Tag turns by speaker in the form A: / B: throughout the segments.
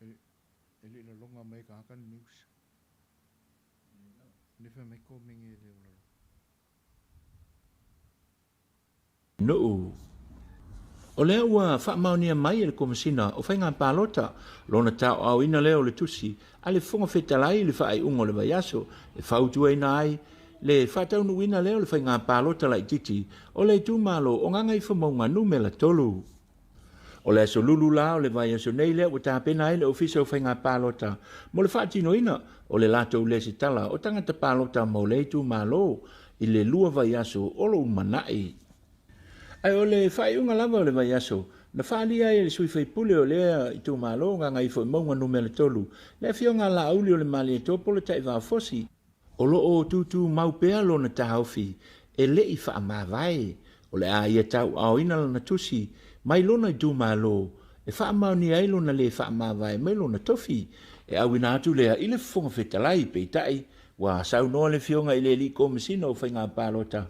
A: E le i laloga mai e tagata ni news. Le fai mai komenge e le o laloga.
B: Nuu. O lea ua faamaonia mai e le Komesina o Faiga Palota lona taoaoina lea o le tusi a le Fofoga Fetalai i le faaiuga o le vaiaso e fautuaina ai le faataunuuina lea o le faiga palota laitiiti o le itumalo o Gagaifomauga Numera 3. O le aso Lulu la o le vaiaso nei lea ua tapena ai le Ofisa o Faiga Palota mo le faatinoina o le latou lesitala o tagata palota mo le itumalo i le 2 vaiaso o lo o lumanai. Ae o le faaiuga lava o le vaiaso na faaalia ai e le sui faipule o lea itumalo o Gagaifomauga Numera 3, le Afioga a Laauli o le Malietoa po o le Taivao Fosi, O lo o tutumau pea lona taofi e le i faamavae, o le a ia tauaoina lana tusi mai lona itumalo e faamaonia ai lona le faamavae mai lona tofi e auina atu lea i le Fofoga Fetalai. Peitai, ua saunoa le Afioga i le Alii Komesina o Faiga Palota,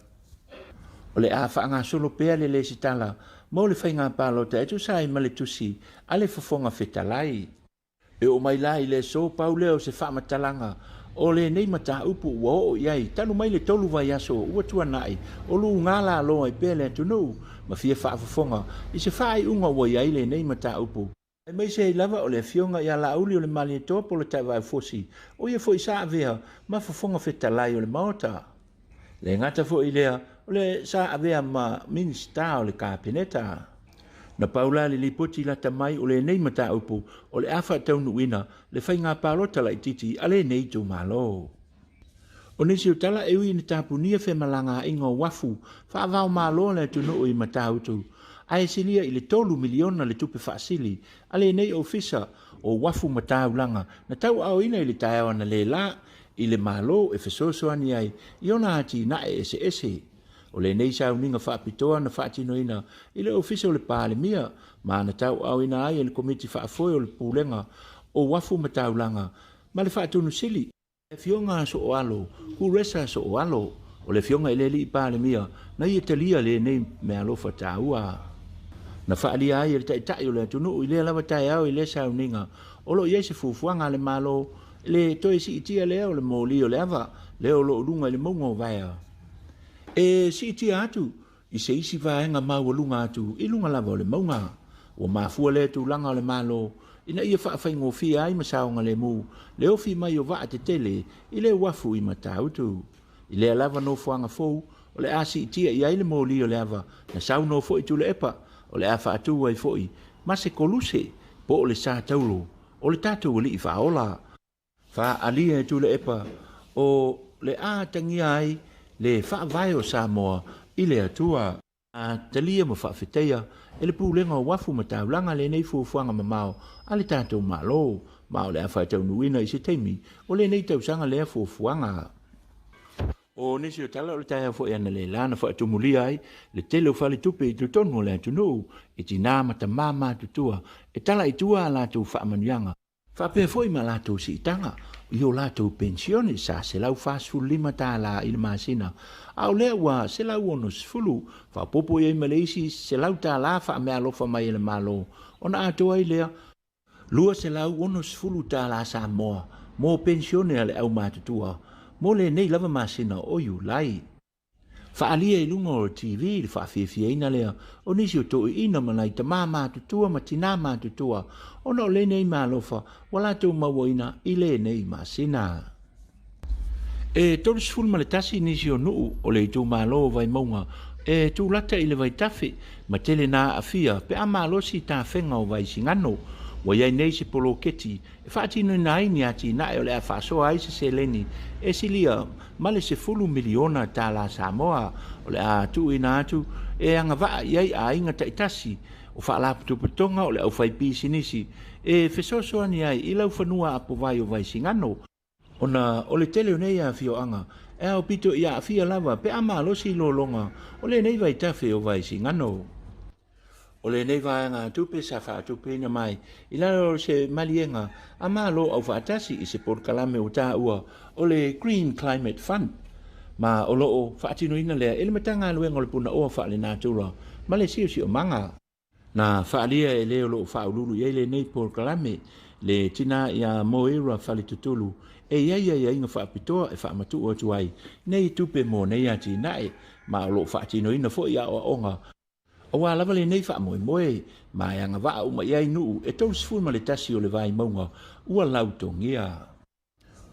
B: o le a faagasolo pea le lesitala mo le faiga palota e tusa ai ma le tusi a le Fofoga Fetalai. E oo mai la i le aso, pau lea o se faamatalaga o lenei mataupu ua oo i ai talu mai le 3 vaiaso ua tuanai o luga lalo ai pea le atunuu ma fia faafofoga i se faaiuga ua i ai lenei mataupu, aemaise ai lava o le Afioga ia Laauli o le Malietoa po o le Taivai Fosi, o ia foi sa avea ma Fofoga Fetalai o le Maota. Le gata foi i lea, o le sa avea ma Minisita o le Kapeneta. Na pau la le lipoti lata mai o lenei mataupu o le a faataunuuina le faiga palota laitiiti a lenei itumalo. O nisi o tala e ui ina tapunia femalagaaiga o uafu faava-o-Malo a le atunuu i Matautu, ae silia i le $3 miliona le tupe faasili a lenei Ofisa o Uafu ma Taulaga na tauaaoina i le taeao analeila i le Malo e fesoasoani ai i ona atinae eseese. O lenei sauniga faapitoa na faatinoina i le Ofisa o le Palemia ma na tauaaoina ai e le Komiti Faafoe o le Pulega o Uafu ma Taulaga ma le Faatonu Sili, le Afioga a Sooalo, Kuresa Sooalo, o le Afioga i le Alii Palemia na ia talia lenei meaalofa taua. Na faaalia ai e le Taitai o le atunuu i lea lava taeao i lea sauniga o lo o i ai se fuafuaga a le Malo le toe siitia lea o le moli o le ava lea o lo o luga i le mauga o Vaea e siitia atu i se isi vaega maualuga atu i luga lava o le mauga. Ua mafua lea tulaga o le Malo ina ia faafaigofie ai ma saogalemu le ofi mai o vaa tetele i le uafu i Matautu. I lea lava nofoaga fou o le a siitia i ai le moli o le ava na saunoa foi Tuilaepa o le a faatu ai foi ma se koluse po o le sa tauro o le tatou Alii Faaola. Faaalia e Tuilaepa o le a atagia ai le Faavae o Samoa i le Atua. A talia ma faafetaia e le Pulega o Uafu ma Taulaga lenei fuafuaga mamao a le tatou Malo, ma o le a faataunuuina i se taimi o lenei tausaga lea fuafuaga. O nisi o tala o le taeao foi analeila na faatumulia ai le tele o faletupe i totonu o le atunuu i tina ma tama matutua e tala i tua a latou faamanuiaga, faapea foi ma latou siitaga i o latou penisione sa $145 i le masina, a o lea ua $160, faaopoopo i ai ma le isi $100 faameaalofa mai e le Malo ona atoa ai lea $260 Samoa mo penisione a le aumatutua mo lenei lava masina o Iulai. Faaalia i luga o le TV le faafiafiaina lea o nisi o toeaiina ma nai tama matutua ma tinā matutua ona o lenei meaalofa ua latou mauaina i lenei masina. E 31 nisi o nuu o le itumalo o Vaimauga e tulata i le vaitafe ma tele na aafia pe a malosi tafega o Vaisigano. Ua i ai nei se poloketi e faatinoina ai ni atinae o le a faasoa ai se seleni e silia ma le $10 miliona tala Samoa o le a tuuina atu e agavaa i ai aiga taitasi o faalapotopotoga o le aufaipisinisi e fesoasoani ai i laufanua apovai o Vaisigano. Ona o le tele o nei afioaga e aopito i aafia lava pe a malosi lologa o lenei vaitafe o Vaisigano. O lenei vaega tupe sa faatupeina mai i lalo o se maliega a Malo Aufaatasi i se polokalame ua taua o le Green Climate Fund, ma o lo o faatinoina lea e le Matagaluega o le Punaoa Faalenatura ma le Siosiomaga. Na faaalia e le o loo faauluulu i ai lenei polokalame le tina ia Moira Faletutulu e i ai aiaiga faapitoa e faamatuu atu ai nei tupe mo nei atinae, ma o loo faatinoina foi aoaoga aua lava lenei faamoemoe, ma e agavaa uma i ai nuu e 31 o le Vaimauga ua lautogia.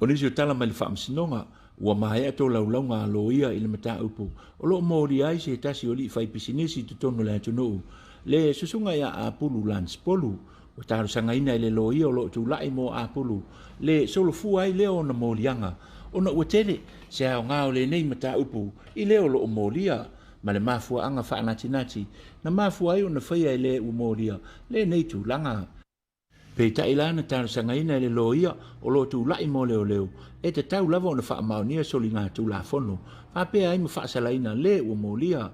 B: O nisi o tala mai le Faamasinoga, ua maea tolaulauga a loia i le mataupu o lo o molia ai se tasi o alii faipisinisi i totonu o le atunuu, le Susuga ia Apulu Lance Polu. Ua talosagaina e le loia o lo o tulai mo Apulu le solofua ai lea o ona moliaga, ona ua tele se aoga o lenei mataupu i le o lo o molia, ma le mafuaaga faanatinati na mafua ai ona faia e le ua molia lenei tulaga. Peitai la na talosagaina e le loia o lo o tulai mo leoleo, e tatau lava ona faamaonia soligatulafono faapea ai ma faasalaina le ua molia.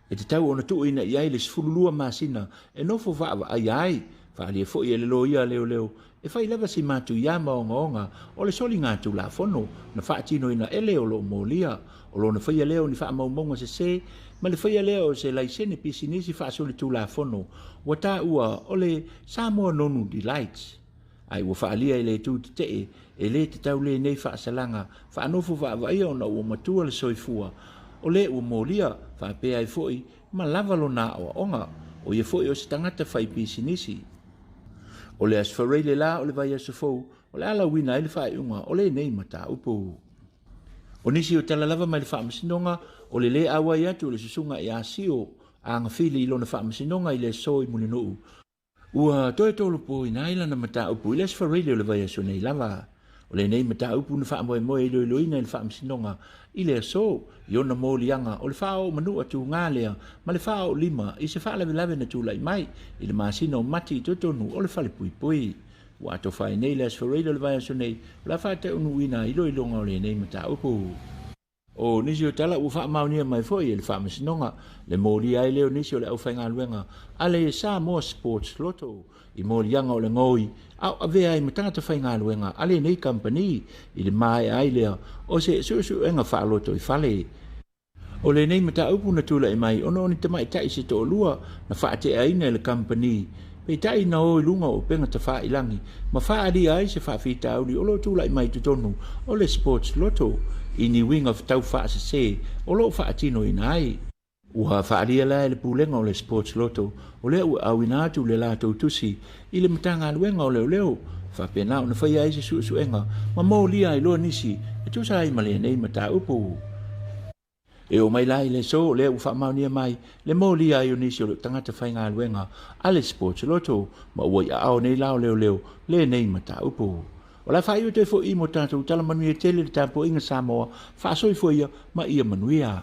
B: E tatau ona tuuina i ai le 12 masina e nofo vaavaaia ai, faaalia foi e le loia a leoleo e fai lava si matuia ma ogaoga o le soligatulafono na faatinoina e le o lo o molia. O lona faia lea o ni faamaumauga sese ma le faia lea o se laisene pisinisi faasolitulafono ua taua o le Samoa Nonu Delights. Ai ua faaalia e le itu tetee e le tatau lenei faasalaga faanofo vaavaaia ona ua matua le soifua o le ua molia faapea ai foi ma lava lona aoaoga, o ia foi o se tagata fai pisinisi. O le Aso Faraile la o le vaiaso fou o le a lauina ai le faaiuga o lenei mataupu. O nisi o tala lava mai le Faamasinoga o le lē auai atu o le Susuga ia Sio Agafili i lona faamasinoga i le aso i Mulinuu, ua toe tolopoina ai lana mataupu i le Aso Faraile o le vaiaso nei lava. O lenei mataupu na faamoemoe e iloiloina e le Faamasinoga i le aso i ona moliaga o le faaoomanua tuga lea ma le faaoolima i se faalavelave na tulai mai i le masina o Mati i totonu o le Falepuipui. Ua atofa ai nei le Aso Faraile o le vaiaso nei o le a faataunuuina ai iloiloga o lenei mataupu. O nisi o tala ua faamaonia mai foi e le Faamasinoga le molia ai lea o nisi o le aufaigaluega a le Samoa Sports Lotto i moliaga o le gaoi a o avea ai ma tagata faigaluega a lenei kamupani i le maea ai lea o se suesuega faalotoifale. O lenei mataupu na tulai mai ona o ni tamaitai se toalua na faateaina e le kamupani, peitai na o i luga o upega tafailagi ma faaalia ai se faafitauli o lo o tulai mai i totonu o le Sports Lotto i ni uiga taufaasese o lo o faatinoina ai. Ua faaalia la e le Pulega o le Sports Lotto o lea ua auina atu le latou tusi i le Matagaluega o Leoleo faapena ona faia ai se suesuega ma molia ai loa nisi e tusa ai ma lenei mataupu. E oo mai la i le aso o lea ua faamaonia mai le molia ai o nisi o le tagata faigaluega a le Sports Lotto ma ua i aao nei la o leoleo lenei mataupu. O le a faaiu atu ai foi i mo tatou tala manuia tele le tapuaiga Samoa, faasoifua ia ma ia manuia.